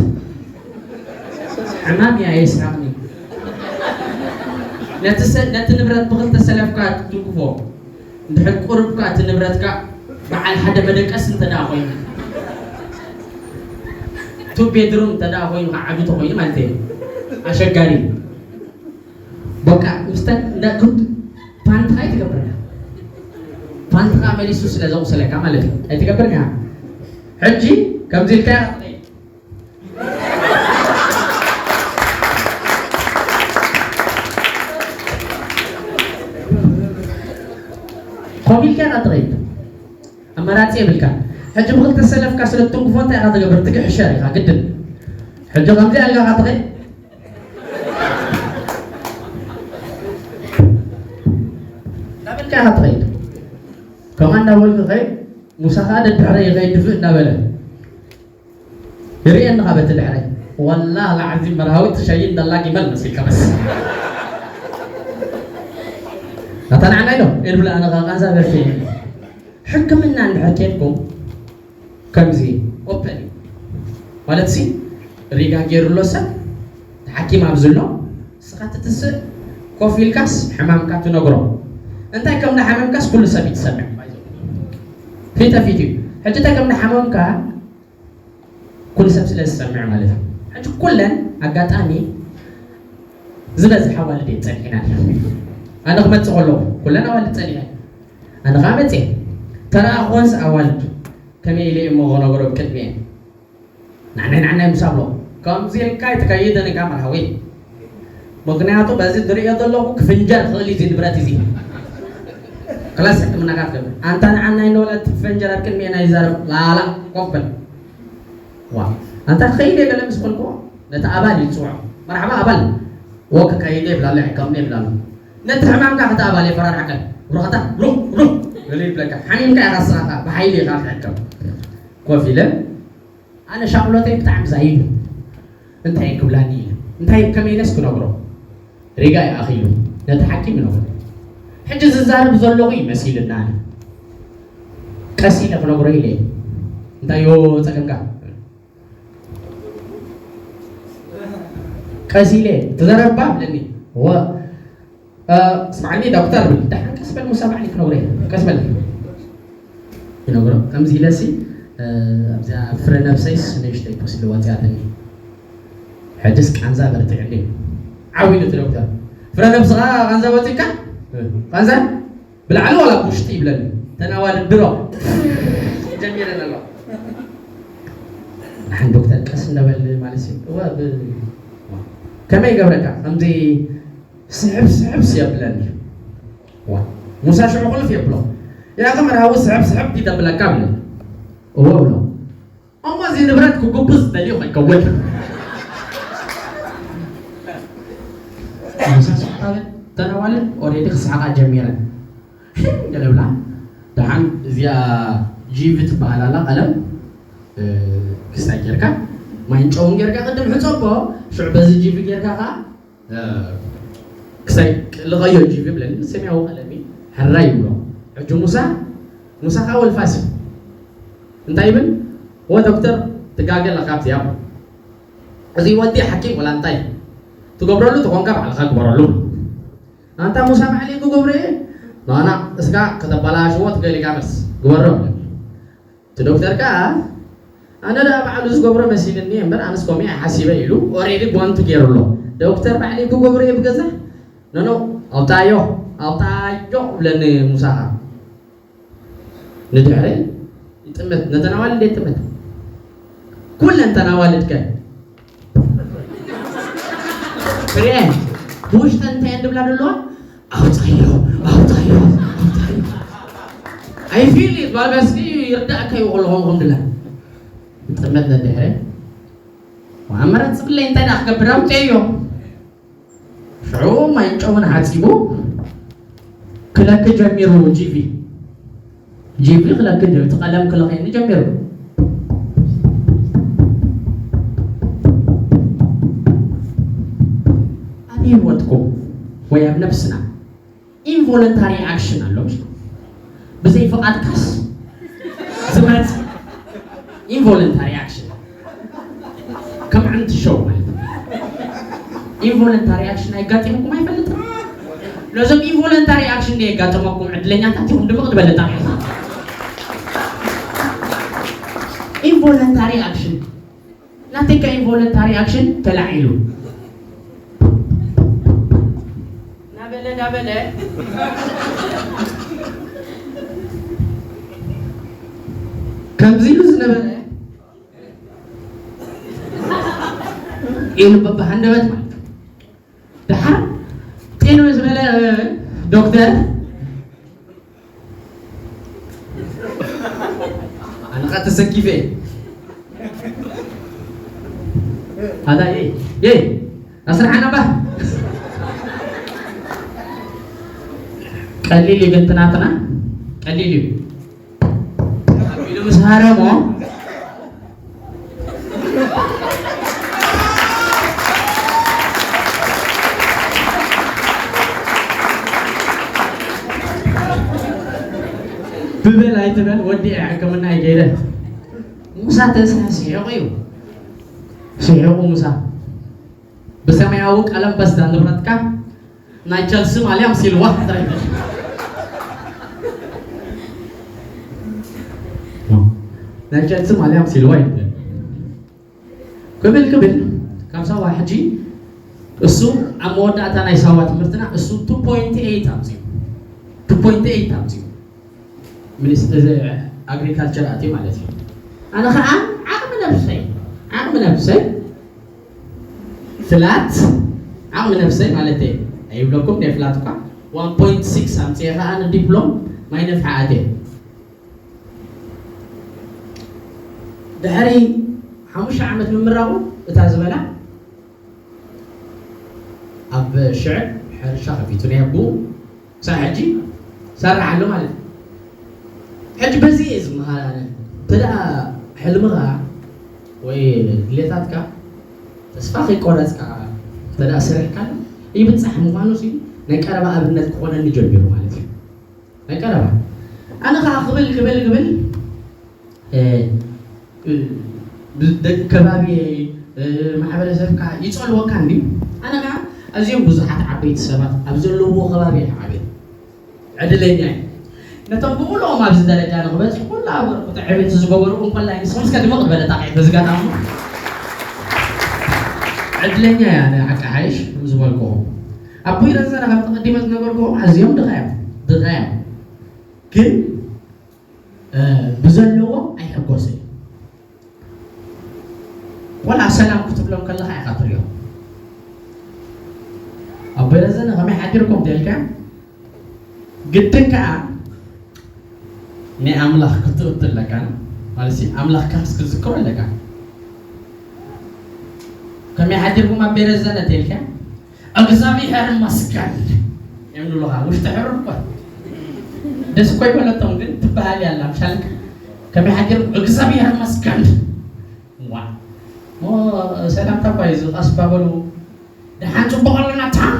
ሕማም እያ የስሓቕኒ ነቲ ንብረት ብክልተ ሰለፍካ ትንክፎ እንድሕር ቁርብካ እቲ ንብረትካ በዓል ሓደ መደቀስ እንተ ደኣ ኮይኑ ቱ ቤድሩም እንተ ደኣ ኮይኑ ከዓቢ ተኮይኑ ማለት እዩ ኣሸጋሪ በቃ ምስተን እንዳ ግድ ፓንትኻ ኣይትገብርና ፓንትኻ መሊሱ ስለ ዘቑስለካ ማለት እዩ ኣይትገብርና ሕጂ ከምዚ ኢልካ ኢኻ ትኸይድ ኮፍ ኢልካ ኢኻ ትኸይድ። ኣማራጺ የብልካ። ሕጂ ብኽልተ ሰለፍካ ስለ እትንክፎ እንታይ ኢኻ ትገብር? ትግሕሸር ኢኻ ግድን። ሕጂ ከምዚ ኣልጋ ኢኻ ትኸይድ። እናበልካ ኢኻ ትኸይድ። ከምኣ እናበልኩ ኸይድ፣ ሙሳ ኸዓ ደድሕረይ ይኸይድ ድፍእ እናበለ። ይርእየኒ ኸዓ በቲ ድሕረይ። ወላሂ ላዓዚም መርሃዊት ትሸይን ደላ ጊመል መሲልካ በስ። ኣታ ንዓና ኢሎም፣ ኤልብላ ኣነ ኸዓ ቃንዛ በርትዒ። ሕክምና እንድሕር ኬድኩም፣ ከምዚ ኦፐን እዩ። ማለት ሲ፣ ሪጋ ገይሩ ኣሎ ሰብ፣ እቲ ሓኪም ኣብዚ ኣሎ፣ ንስኻ ትትስእ፣ ኮፍ ኢልካስ ሕማምካ ትነግሮ። እንታይ ከም ዝሓመምካስ ኩሉ ሰብ እዩ ትሰምዕ። ፊተ ፊት እዩ። ሕጂ እንታይ ከም ዝሓመምካ ኩሉ ሰብ ስለ ዝሰምዕ ማለት እዩ። ሕጂ ኩለን ኣጋጣሚ ዝበዝሕ ኣዋልድ እየን ጸኒሕናን። ኣነ ክመጽእ ከለኹ ኩለን ኣዋልድ ጸኒሐን። ኣነ ኸዓ መጽየ። ተረኣኹወንስ ኣዋልድ ከመይ ኢለ እየ እሞ ክነግሮ ብቅድሚኤን። ንዓናይ ንዓናይ ምስ ኣብሎ። ከምዚ ኢልካ ኣይትከይድን ኢኻ መርሃዊ። ምኽንያቱ በዚ ዝርእዮ ዘለኹ ክፍንጀር ክኽእል እዩ እዚ ንብረት እዚ። ክላስ ሕክምናኻ ትገብር። ኣንታ ንዓናይ ንወለድ ትፈንጀር ኣብ ቅድሚኤን ኣይዛረብ። ላላ ኮፍ በል። ዋ፣ ኣንታ ክኸይድ እየ ገለ ምስ በልክዎ፣ ነቲ ኣባል እዩ ዝጽውዖ። መርሓባ ኣባል። ወ ክኸይድ እየ ይብላሉ፣ ይሕከምኒ ይብላሉ። ነቲ ሕማምካ ክቲ ኣባል የፈራርሓካ። ሩኸታ፣ ሩኽ፣ ሩኽ፣ ገለ ይብለካ። ሓሚምካ ኢኻ ንስኻ ብሓይሊ ኢኻ ትሕከም። ኮፍ ኢለ፣ ኣነ ሻቕሎተይ ብጣዕሚ ዛይዱ። እንታይ ክብላኒ ኢለ። እንታይ ከመይ ኢለስ ክነግሮ? ሪጋ እዩ ኣኺሉ። ነቲ ሓኪም ይነግሮ። ሕጂ ዝዛረብ ዘለኹ እዩ መሲሉኒ ኣነ። ቀስ ኢለ ክነግሮ ኢለ እየ። እንታይ እዮ ጸገምካ? ቀስ ኢለ፣ ተዘረባ ብለኒ። ወ-፣ እ፣ ስምዓኒ ዶክተር ብል። ደሓን ቀስ በል ሙሳ ባዕሊ ክነግሮ እየ። ቀስ በል። ይነግሮ። ከምዚ ኢለሲ፣ እ፣ ኣብዚኣ ፍረ ነብሰይስ ንእሽተይ ቁስሊ ወጺኣትኒ። ሕጅስ ቃንዛ በርቲዕኒ። ዓው ኢሉ እቲ ዶክተር። ፍረ ነብስኻ ቃንዛ ወጺእካ? እ፣ ቃንዛ? ብላዕሊ ዋላ ብውሽጢ ይብለኒ። ተናዋልድ ድሮ ጀሚረን ኣለዋ። ንሓን ዶክተር ቀስ እንዳበል ማለት እዩ። እወ፣ ብ-፣ ከመይ ይገብረካ? ከምዚ ስሕብ ስሕብ የብለኒ። ዋ፣ ሙሳ ሽዑ ክልፍ የብሎ። ያ ከመርሃዊ ስሕብ ስሕብ ይተብለካ ብለኒ። እወ ብሎ። እሞ እዚ ንብረት ክጉብዝ ደልዩ ከይከውን። ተነዋልን ኦሬዲ ክስሓቃ ጀሚረን። ሽም ገለ ብላ። ደሓን እዚኣ ጂቪ ትበሃል ኣላ ቀለም፣ እ፣ ክስታይ ጌርካ፣ ማይን ጨውን ጌርካ ቅድም ሕጸቦ፣ ሽዑ በዚ ጂቪ ጌርካ ከኣ፣ እ፣ ክስታይ ልቐዮ ጂቪ ብለኒ፣ ሰማያዊ ቀለም እዩ፣ ሕራይ ይብሎ። ሕጂ ሙሳ፣ ሙሳ ከኣ ወልፋስ እዩ። እንታይ ይብል? "ወ ዶክተር፣ ትጋገ ኣለኻ ኣብዚኣ። እዚ ወዲ ሓኪም ወላ እንታይ ትገብረሉ ተኾንካ ባዕልኻ ግበረሉ። ኣንታ ሙሳ ባዕለይ ክገብሮ እየ። ናና እስካ ከተበላሽዎ ትኽእል ኢካ በስ ግበሮ." እቲ ዶክተር ከኣ፣ "ኣነ ደኣ ባዕሉ ዝገብሮ መሲልኒ እየ እምበር ኣነስ ከምኡ እየ ሓሲበ" ኢሉ ኦሬዲ ጓንቱ ገይሩ ኣሎ። "ዶክተር ባዕለይ ክገብሮ እየ ብገዛ?" "ኖ ኖ፣ ኣውጣዮ፣ ኣውጣዮ" ብለኒ ሙሳ ከኣ። ንድሕሪ ይጥምት፣ ነተን ኣዋልድ የጥምት። ኩለን ተን ኣዋልድ ከ ትሪኤን ብውሽጠን እንታይ እየን ድብላ ዘለዋ? "ኣውፃዮ፣ ኣውፃዮ፣ ኣውፃዮ." ኣይፊል ባልበስኪ ይርዳእካ እዩ ከለኹም ከም ድላ። ይጥምት ነድሕሪ። ኣመራፂ ብለይ እንታይ ደኣ ክገብር ኣውፅዮ። ሽዑ ማይን ጨውን ሓጺቡ ክለኪ ጀሚሩ ጂቪ። ጂቪ ክለኪ ጀ-፣ እቲ ቀለም ክለኸኒ ጀሚሩ። ኣብ ህይወትኩም ወይ ኣብ ነብስና ኢንቮለንታሪ ኣክሽን ኣሎ፣ ምሽ? ብዘይ ፍቓድካስ ዝመጽእ ኢንቮለንታሪ ኣክሽን። ከም ዕንቲ ሾው ማለት እዩ። ኢንቮለንታሪ ኣክሽን ኣየጋጢሙኩም ኣይፈልጥን? ነዞም ኢንቮለንታሪ ኣክሽን ዘየጋጠመኩም ዕድለኛታት ኢኹም። ድምቕ ዝበለ ጣቕዒት። ኢንቮለንታሪ ኣክሽን። ናተይ ከ ኢንቮለንታሪ ኣክሽን ተላዒሉ። ናበለ፣ ናበለ። ከምዚ ኢሉ ዝነበረ ኢሉ በብሃንደበት ማለት እዩ። ደሓር ጤኑ ዝበለ ዶክተር ተሰኪፈ ኣታ የ የ ኣስርሓና ባ ቀሊል እዩ ግን ትናትና ቀሊል እዩ ኢሉ ምስ ሃረሞ ብበል ኣይትበል ወዲ ሕክምና ይገይረ ሙሳ ተስፋ ስሒቑ እዩ ስሒቑ ሙሳ ብሰማያዊ ቀለም በስዳ ንብረትካ ናይ ቸልሲ ማልያ ምስ ኢልዋ ጥራይ ናይ ቸልሲ ማልያ ምስ ኢልዋ ይበል ክብል ክብል ካብ ሳዋ ሕጂ እሱ ኣብ መወዳእታ ናይ ሳዋ ትምህርትና እሱ 2.8 ኣምፅኡ 2.8 ኣምፅኡ ሚኒስትሪ ኣግሪካልቸር ኣትዩ ማለት እዩ ኣነ ከዓ ዓቕሚ ነብሰይ ዓቕሚ ነብሰይ ፍላት ዓቕሚ ነብሰይ ማለት ኣይብለኩም ናይ ፍላት እኳ 1.6 ኣምፅኤ ከዓ ንዲፕሎም ማይ ነፍሓ ኣትየ ድሕሪ ሓሙሽተ ዓመት ምምራቑ እታ ዝበላ ኣብ ሽዕብ ሕርሻ ከፊቱ ናይ ኣቦኡ ክሳብ ሕጂ ይሰርሕ ኣሎ ማለት እዩ። ሕጂ በዚ እየ ዝመሃር ኣነ። እንተ ደኣ ሕልምኻ ወይ ድሌታትካ ተስፋ ከይቆረጽካ እንተ ደኣ ሰሪሕካሉ ይብጻሕ ምዃኑ ሲ ናይ ቀረባ ኣብነት ክኾነኒ ጀሚሩ ማለት እዩ። ናይ ቀረባ ኣነ ኸዓ ክብል ክብል ክብል ደቂ ከባቢ ማሕበረሰብካ ይፀልወካ እንዲ ኣነ ከዓ ኣዝዮም ብዙሓት ዓበይቲ ሰባት ኣብ ዘለውዎ ከባቢ እየ ዓብየ ዕድለኛ እዩ ነቶም ብምልኦም ኣብዚ ደረጃ ንክበፅሑ ኩላ ኣበርኩ ትዕብት ዝገበሩ እንኮላይ ንስኹም እስከ ድምቕ ዝበለ ጣቂዕ በዝጋጣሙ ዕድለኛ እያ ንዓቂ ሓይሽ ከም ዝበልክዎ ኣቦይ ረዘነ ከም ተቐዲመ ዝነበርክዎ ኣዝዮም ድኻ እዮም ድኻ እዮም ግን ብዘለዎ ኣይሕጎስን እዩ። ቆልዓ ሰላም ክትብሎም ከለኻ ኢኻ ትሪኦ። ኣቦይ ረዘነ ከመይ ሓዲርኩም ተልካ ግድን ከዓ ናይ ኣምላኽ ክትእቱ ኣለካ ማለት ኣምላኽካ ክትዝክሮ ኣለካ። ከመይ ሓዲርኩም ኣቦይ ረዘነ ተልካ እግዚኣብሔር ይመስገን እዮም ዝብሉኻ ውሽጢ ሕሩር እኮ ደስ እኮ ይበለቶም ግን ትበሃል እያ ኣላ ምሻልካ ከመይ ሓዲርኩም እግዚኣብሔር ይመስገን ዋ ሞ ሰላምታ እኳ እዩ ዝቐስ ባበሉ ደሓን ፅቡቕ ኣለና ታም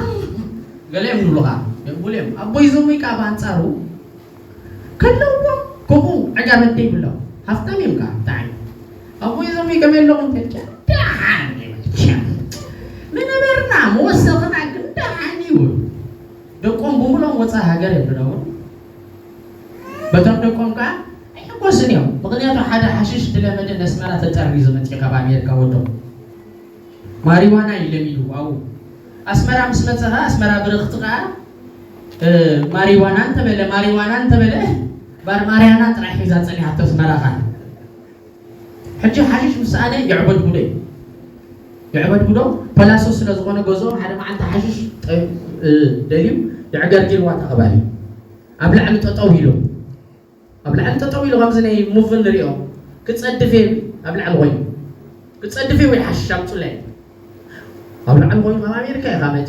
ገለ እዮም ዝብሉኻ የብሉ እዮም ኣቦይ ዘሙይ ከዓ ብኣንፃሩ ከለውዎ ከምኡ ዕጋበት ደይብሎም ሃፍታም እዮም ከዓ ብጣዕሚ ኣቦይ ዘሙይ ከመይ ኣለኹም ተልኪያ ደሓን ይበልኪያ ምነበርና መወሰኽና ግን ደሓን እዩ ደቆም ብምሎም ወፃኢ ሃገር እዮም ዝነብሩ በቶም ደቆም ከዓ ኣይሕጎስን እዮም ምክንያቱ ሓደ ሓሽሽ ድለመደ ነስመራ ተጠርዩ ዝመፅእ ካብ ኣሜሪካ ወዶም ማሪዋና እዩ ለሚዱ ኣብኡ ኣስመራ ምስ መፀ ከዓ ኣስመራ ብርኽቲ ከዓ ማሪዋና እንተበለ ማሪዋና እንተበለ ባርማርያና ጥራሕ ሒዛ ፀኒሓቶ ኣስመራ ከዓ ሕጂ ሓሽሽ ምስ ሰኣነ የዕበድጉዶ እዩ የዕበድጉዶ ፐላሶ ስለ ዝኾነ ገዝኦም ሓደ መዓልቲ ሓሽሽ ደልዩ የዕገርጊርዋ ተቐባሊ ኣብ ላዕሊ ጠጠው ኢሉ ኣብ ላዕሊ ጠጠው ኢሉ ከምዚ ናይ ሙቭ ንሪኦ ክፀድፍ እየ ኣብ ላዕሊ ኮይኑ ክፀድፍ እየ ወይ ሓሽሽ ኣምፁለይ ኣብ ላዕሊ ኮይኑ ካብ ኣሜሪካ ኢኻ መፂ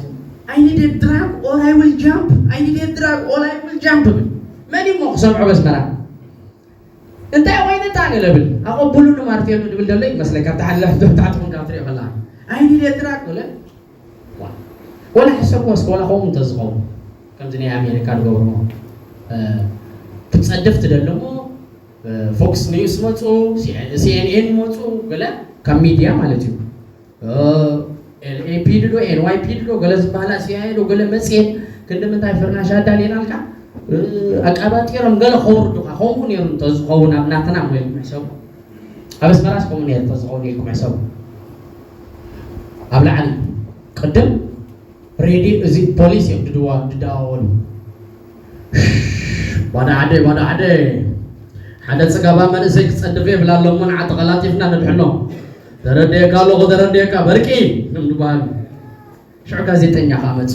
I need a drug or I will jump I need a drug or I will jump ብል መን እሞ ክሰምዖ በስመራ እንታይ ወይነ ታገለ ብል ኣቐብሉ ንማርቴሉ ድብል ደሎ ይመስለካ ብታሕቲ ትሕትኹም ካብ ትሪኦ ከላ I need a drug ብል ወላ ሕሰብዎ እስከ ወላ ከምኡ እንተዝኸውን ከምዚ ናይ ኣሜሪካ ዝገብርዎ ክትፀድፍ ትደሊ እሞ ፎክስ ኒውስ መፁ ሲኤንኤን መፁ ገለ ካብ ሚድያ ማለት እዩ ኤልኤፒ ድዶ ኤንዋይፒ ድዶ ገለ ዝበሃላ ሲኣይ ዶ ገለ መፅኤት ክንዲ ምንታይ ፍርናሽ ኣዳሊናልካ ኣቃባጢሮም ገለ ከውርዱካ ከምኡ ነይሩ እንተዝኸውን ኣብ ናትና ሞ ኢልኩም ሕሰቡ ኣብ ኣስመራስ ከምኡ ነይሩ እንተዝኸውን ኢልኩም ሕሰቡ ኣብ ላዕሊ ቅድም ሬድዮ እዚ ፖሊስ እዮም ድድዋ ድደዋወሉ ባዳ ዓደ ባዳ ዓደ ሓደ ፅጋባ መንእሰይ ክፀድፍ የብላ ኣለሞ ንዓ ተቐላጢፍና ነድሕኖ ተረድየካ ኣለኹ ተረድየካ በርቂ እዮም ድበሃሉ ሽዑ ጋዜጠኛ ከዓ መፁ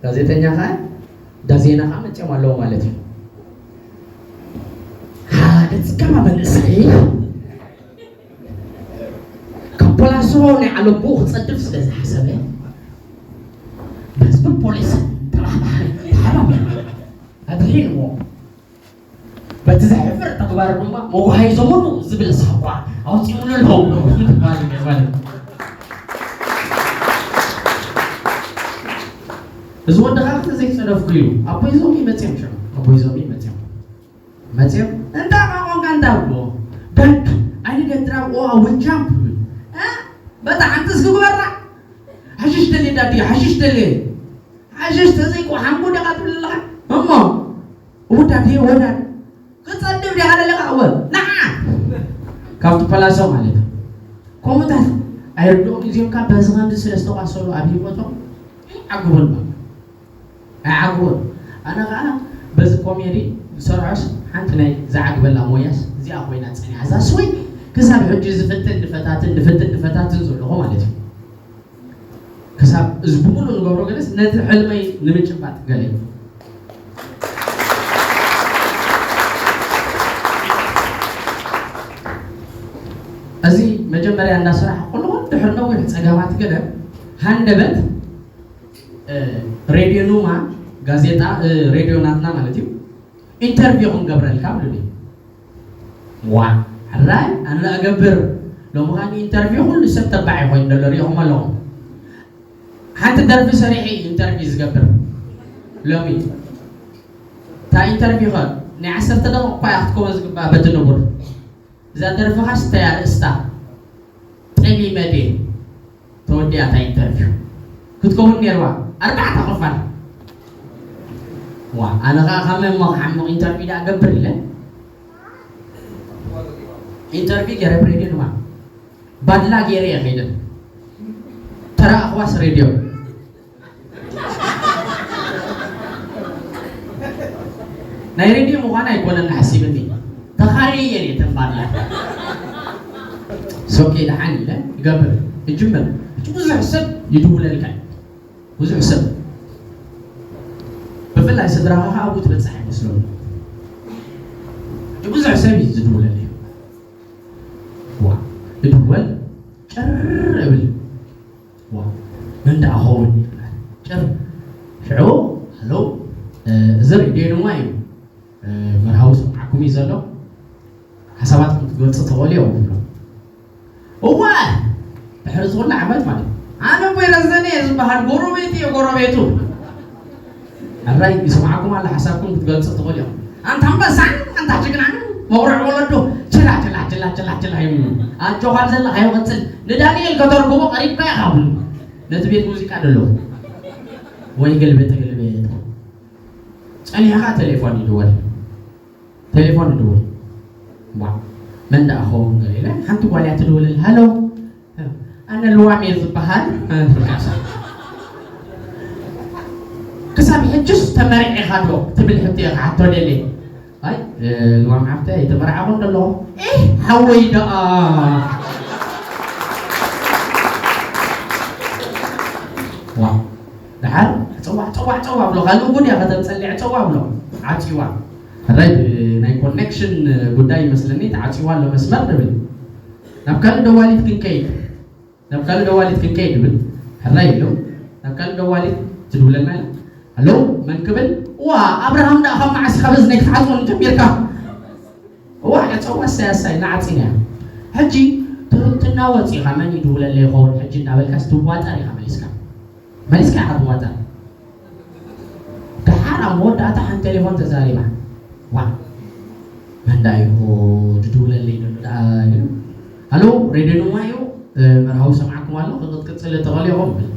ጋዜጠኛ ከዓ ዳዜና ከዓ መፅኦም ኣለዎ ማለት እዩ ገጽካ መንእሰይ ካብ ፖላሶ ናይ ዓለቦ ክጸድፍ ስለ ዝሓሰበ፣ ብህዝብን ፖሊስን ተባባሪ ተሓባቢሩ ኣድሒንዎ። በቲ ዘሕፍር ተግባር ድማ መዋሃይ ዘመኑ ዝብል ሳቋ ኣውፂኡሉ ኣሎ። እዚ ወዲ ከዓ ዘይፀደፍኩ ኢሉ ኣቦይ ዞም ይመፅኦም ሽዑ ኣቦይ ዞም ይመፅኦም መፅኦም እንታ ማቆንካ እንታ ብሎ በክ ኣይንገትራ ኦ ኣውን ጃምፕ በታ ሓንቲ ዝግበራ ሓሽሽ ደልየ ዳዲ ሓሽሽ ደልየ ሓሽሽ ተዘይቆ ሓንጎ ደቃ ትብል ኣለኻ እሞ እውዳድ ወዳድ ክጸድብ ዲኻ ደለኻ እወ ንዓ ካብቲ ፐላሶ ማለት እዩ። ከምኡታት ኣይርድኦም እዚኦም ካብ በዚ ከምዚ ስለ ዝተቋሰሉ ኣብ ሂወቶም ኣይዓግቡን ማለት ኣይዓግቡን። ኣነ ከዓ በዚ ኮሜዲ ዝሰርሖስ ሓንቲ ናይ ዝዓግበላ ሞያስ እዚኣ ኮይና ፀኒሓ እዛ ስወይ ክሳብ ሕጂ ዝፍትን ንፈታትን ንፍትን ንፈታትን ዘለኹ ማለት እዩ። ክሳብ እዚ ብምሉእ ንገብሮ ገለስ ነቲ ሕልመይ ንምጭባጥ ገለ እዚ መጀመርያ እንዳሰራሕ ከለኹ ድሕር ነዊሕ ፀገማት ገለ ሃንደበት ሬድዮ ኑማ ጋዜጣ ሬድዮ ናትና ማለት እዩ ኢንተርቪው ክንገብረልካ ብሉኒ ዋ ሕራይ ኣነ እገብር ሎሚ ኸዓ ኢንተርቪው ኩሉ ሰብ ተባዕ ኮይኑ ዘሎ ሪኢኹም ኣለኹም ሓንቲ ደርፊ ሰሪሐ ኢንተርቪው ዝገብር ሎሚ እታ ኢንተርቪው ኸ ናይ ዓሰርተ ደቂቕ እኳ እያ ክትከውን ዝግባእ በቲ ንቡር እዛ ደርፊ ኸ ስተያ ርእስታ ጠሊመ ድየ ተወዲኣ እታ ኢንተርቪው ክትከውን ነይርዋ ኣርባዕተ ክፋል ዋ ኣነ ኸዓ ከመይ እሞ ክሓምቕ ኢንተርቪው ደኣ ገብር ኢለ ኢንተርቪው ገይረ ብሬድዮ ድማ ባድላ ገይረ እየ ከይደ ተራ ኣኽዋስ ሬድዮ ናይ ሬድዮ ምዃን ኣይኮነን ሓሲብኒ ተኻርየ እየን እየ ተንባርያ ሶኬ ደሓን ኢለ ይገብር ይጅምር እቲ ብዙሕ ሰብ ይድውለልካ እዩ ብዙሕ ሰብ ብፍላይ ስድራኻ ከዓ ኣብኡ ትበፅሕ ኣይመስሎም እቲ ብዙሕ ሰብ እዩ ዝድውለል እዩ ዋ ይድወል ጭር እብል ዋ መን ደኣ ኸውን ይብላል ጭር ሽዑ ሃሎ እዚ ሬድዮ ድማ እዩ መርሃዊ ሰምዓኩም እዩ ዘሎ ሓሳባትኩም ክትገልፁ ትኽእሉ እዮም ይብሎ እዋ ድሕሪ ዝኹሉ ዓመት ማለት ኣነ ቦይ ረዘነ እየ ዝበሃል ጎረቤት እየ ጎረቤቱ ሕራይ ይስምዓኩም ኣሎ ሓሳብኩም ክትገልፁ ትኽእሉ እዮም ኣንታ ኣንበሳን ኣንታ ጅግናን መቑርዕ ወለዶ ችላ ችላ ችላ ችላ ችላ ይብሉ ኣጆኻ ዘለኻዮ ቀፅል ንዳንኤል ከተርጉሞ ቀሪብካ ኢኻ ብሉ ነቲ ቤት ሙዚቃ ደለዉ ወይ ገልበጥ ገልበጥ ጸኒሕኻ ቴሌፎን ይድወል ቴሌፎን ይድወል ዋ መን ደኣ ኸውን ገለ ኢለ ሓንቲ ጓል እያ ትድውለል ሃሎ ኣነ ልዋም እየ ዝበሃል ክሳብ ሕጅስ ተመሪዕኻ ዶ ትብል ሕቶ እየ ክሓቶ ደልየ ኣይ ልዋም ሓፍተ ኣይተመርዓኹን ደለኹ ሓወይ ደኣ ዋ ደሓር ፀዋዕ ፀዋዕ ፀዋዕ ብሎ ካልእ ጉድ እያ ከተምፀልዕ ፀዋዕ ብሎ ዓፅዋ ሕራይ ናይ ኮኔክሽን ጉዳይ ይመስለኒ ተዓፅዋ ኣሎ መስመር ንብል ናብ ካልእ ደዋሊት ክንከይድ ናብ ካልእ ደዋሊት ክንከይድ ንብል ሕራይ ኢሉ ናብ ካልእ ደዋሊት ትድውለልና ኢላ ኣሎ መን ክብል ዋ ኣብርሃም ደኣ ካብ መዓስ ካብ እዝነይ ክትዓፅወኒ ጀሚርካ እዋ ዕፀዋ ኣሳይ ኣሳይ ንዓፂና እያ ሕጂ ትርትና ወፂኻ መን ይድውለለ ይኸውን ሕጂ እናበልካስ ትዋጠር ኢኻ መሊስካ መሊስካ ኢኻ ትዋጠር ደሓር ኣብ መወዳእታ ሓንቲ ቴሌፎን ተዛሪባ ዋ መን ደኣ እዩ ድድውለለይ ደሎ ደኣ ኢሉ ሃሎ ሬድዮ ንዋ እዩ መርሃዊ ሰምዓኩም ኣሎ ክትቅፅል እትኽእሉ ኢኹም ይብል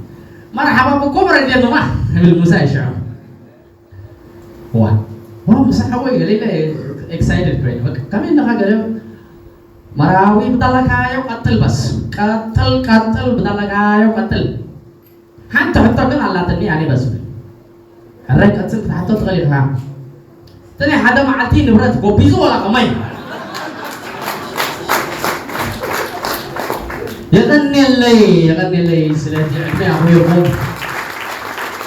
መርሓባ ብኩም ሬድዮ ንዋ ይብል ሙሳ ይሽዑ እዋን ዋው ምሳሓወይ ገለ ኢለ ኤክሳይትድ ኮይነ በቃ ከመይ ኣለኻ ገለ መራዊ ብዳላካዮ ቀጥል በስ ቀጥል ቀጥል ብዳላካዮ ቀጥል ሓንቲ ሕቶ ግን ኣላትኒ ኣነ በስ ሕራይ ቀጽል ክትሓቶ ትኽእል ኢኻ እቲ ናይ ሓደ መዓልቲ ንብረት ጎቢዙ ወላ ከማይ የቐንየለይ የቐንየለይ ስለቲ ዕድመ ኣኽቢርኩም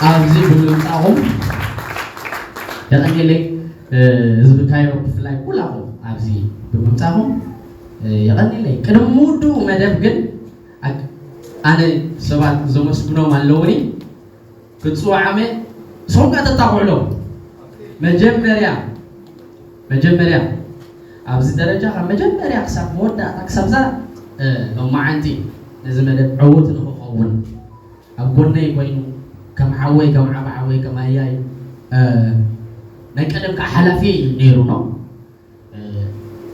ኣብዚ ብምምፃኹም የቐንየለይ ህዝቢ ካይሮ ብፍላይ ኩላኹም ኣብዚ ብምምፃኹም የቐኒለይ። ቅድሚ ምውድኡ መደብ ግን ኣነ ሰባት ዘመስግኖም ኣለውኒ። ክትፅዋዓመ ሶንቃ ተጣቑዕሎ መጀመርያ መጀመርያ ኣብዚ ደረጃ ካብ መጀመርያ ክሳብ መወዳእታ ክሳብዛ ሎማዓንቲ ነዚ መደብ ዕውት ንክኸውን ኣብ ጎነይ ኮይኑ ከም ሓወይ ከም ዓብ ሓወይ ከም ኣያይ ናይ ቀደም ከዓ ሓላፊ እዩ ነይሩ ነው።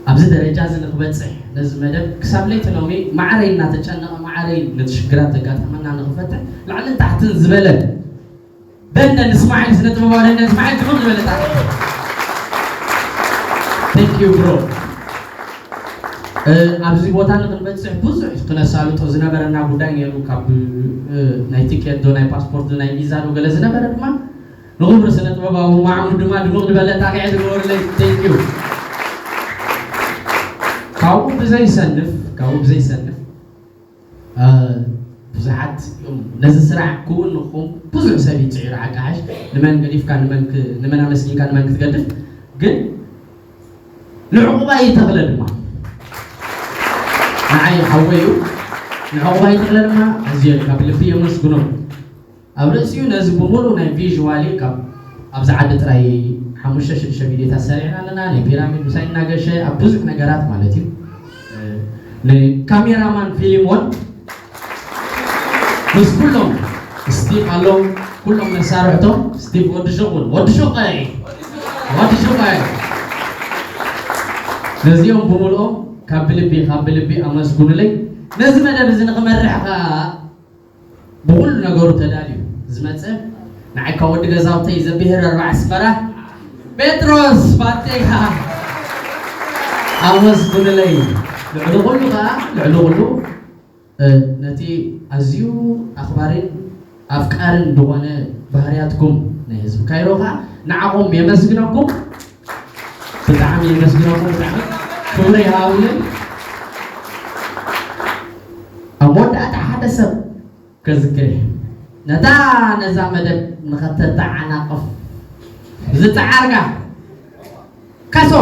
ኣብዚ ደረጃ እዚ ንክበፅሕ ነዚ መደብ ክሳብ ለይቲ ሎሚ ማዕረይ እናተጨነቐ ማዕረይ ነቲ ሽግራት ዘጋጠመና ንክፈትሕ ላዕልን ታሕትን ዝበለ ደንደን እስማዒል ስነ ጥበባዊ ደንደን እስማዒል ድምቕ ዝበለ ጣት። Thank you bro። ኣብዚ ቦታ ንክንበፅሕ ብዙሕ ክነሳልጦ ዝነበረና ጉዳይ ነይሩ። ካብ ናይ ቲኬት ዶ ናይ ፓስፖርት ዶ ናይ ቪዛ ዶ ገለ ዝነበረ ድማ ንኽብሪ ስነ ጥበባዊ ማዕሙድ ድማ ድምቕ ዝበለ ጣቕዒ ዝገበሩለይ። Thank you። ካብኡ ብዘይሰንፍ ካብኡ ብዘይሰንፍ ብዙሓት እዮም ነዚ ስራሕ ክውን ንኹም ብዙሕ ሰብ ይፅዒሩ ሓቃሓሽ ንመን ገዲፍካ ንመን ኣመስጊንካ ንመን ክትገድፍ ግን ንዕቑባ ይተኽለ ድማ ንዓይ ሓወይ እዩ። ንዕቑባ ይተኽለ ድማ ኣዝዮ ካብ ልቢ የመስግኖ። ኣብ ርእሲኡ ነዚ ብምሉእ ናይ ቪዥዋሊ ካብ ኣብዚ ዓዲ ጥራይ ሓሙሽተ ሽዱሽተ ቪድዮታት ሰሪዕና ኣለና። ናይ ፒራሚድ ምሳይ እናገሸ ኣብ ብዙሕ ነገራት ማለት እዩ። ንካሜራማን ፊልም ወን ምስ ኩሎም ስቲቭ ኣለዉ ኩሎም መሳርሕቶም ስቲቭ ወዲ ሹቕ እውን ወዲ ሹቕ ወዲ ሹቕ ነዚኦም ብምልኦም ካብ ብልቢ ካብ ብልቢ ኣመስግኑለይ። ነዚ መደብ እዚ ንክመርሕ ከዓ ብኩሉ ነገሩ ተዳልዩ ዝመፀ ንዓይ ካብ ወዲ ገዛውተይ ዘብሄር ኣርባዕ ኣስመራ ጴጥሮስ ፋንቴካ ኣመስግኑለይ። ልዕሊ ኩሉ ከዓ ልዕሊ ኩሉ ነቲ ኣዝዩ ኣኽባሪን ኣፍቃርን ዝኾነ ባህርያትኩም ናይ ህዝቢ ካይሮ ከዓ ንዓኹም የመስግነኩም። ብጣዕሚ የመስግነኩም። ብጣዕሚ ክብሪ ይሃብልን። ኣብ መወዳእታ ሓደ ሰብ ከዝክር እየ። ነታ ነዛ መደብ ንኸተተዓናቕፍ ዝፀዓርካ ካሶ